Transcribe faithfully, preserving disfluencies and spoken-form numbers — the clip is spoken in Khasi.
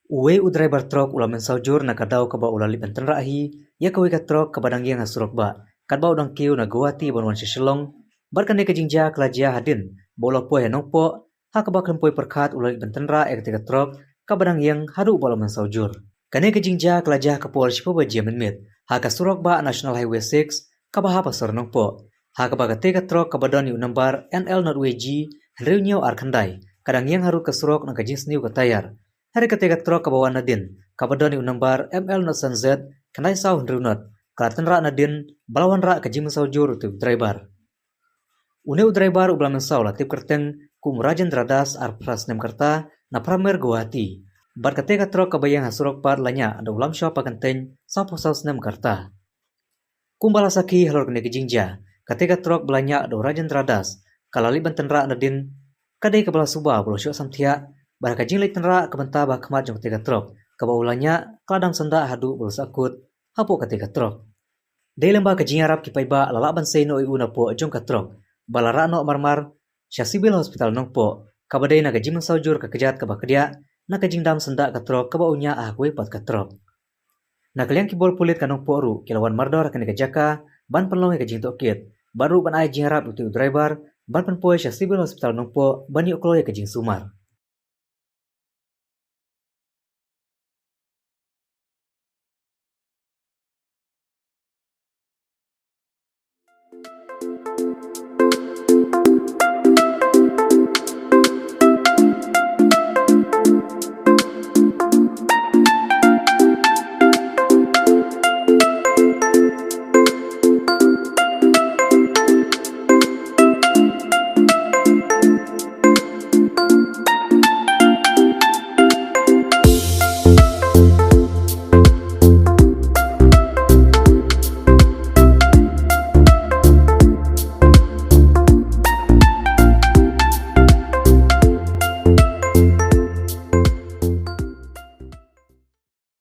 Uwei u driver truck u la mynsaw jur na ka daw kaba u la leit ban tynrah hi ïa kawei ka truck kaba dang ïeng ha surok bah, katba u dang kiew na Guwahati ban wan sha Shillong. Bad kane ka jingjia ka la jia hadien ba u la poi ha Nongpoh, ha kaba khlem poi pyrkhat u la leit ban tynrah ïa kata ka truck kaba dang ïeng haduh ba u la mynsaw jur. Kane ka jingjia ka la jia ha ka por shiphew baje mynmiet ha ka surok bah National Highway six kaba hap ha sor Nongpoh, ha kaba kata ka truck kaba don ïa u number N L not W G hynriew hynñiew ar khyndai ka dang ïeng harud ka surok na ka jingsniew ka tayar. Hynrei kata ka truck kaba wan nadien kaba don ïa u number M L not seven Z khyndai saw hynriew not ka la tynrah nadien, ba la wanrah ka jingmynsaw jur u driver. Une u driver uba la mynsaw la tip kyrteng kum u Rajendra Das, arphew phra snem ka rta, na Pramer, Guwahati. Bad kata ka truck kaba ïeng ha surok pat la ñiah da u Lamshaw Pakyntein, sawphew saw snem ka rta. Kumba la sakhi halor kane ka jingjia, kata ka truck ba la ñiah da u Rajendra Das ka la leit ban tynrah nadien, ka dei kaba la suba ba u la shoh samthiah, bad ha ka jingleit tynrah ka bynta ba ha khmat jong kata ka truck kaba u la ñiah, ka la dam syndah haduh ba u la sahkut hapoh kata ka truck. Dei lyngba ka jingïarap ki paidbah la lah ban sei noh ïa u napoh jong ka truck, ba la rah noh marmar sha Civil Hospital Nongpoh, kaba dei na ka jingmynsaw jur ka kjat kaba kdiah na ka jingdam syndah ka truck kaba u ñiah ha kawei pat ka truck. Na ka liang ki bor pulit ka Nongpoh ruh ki la wan mardor ha kane ka jaka ban pynlong ïa ka jingtohkit, bad ruh ban ai jingïarap ïa u driver ban pynpoi sha Civil Hospital Nongpoh ban ïoh kloi ïa ka jingsumar.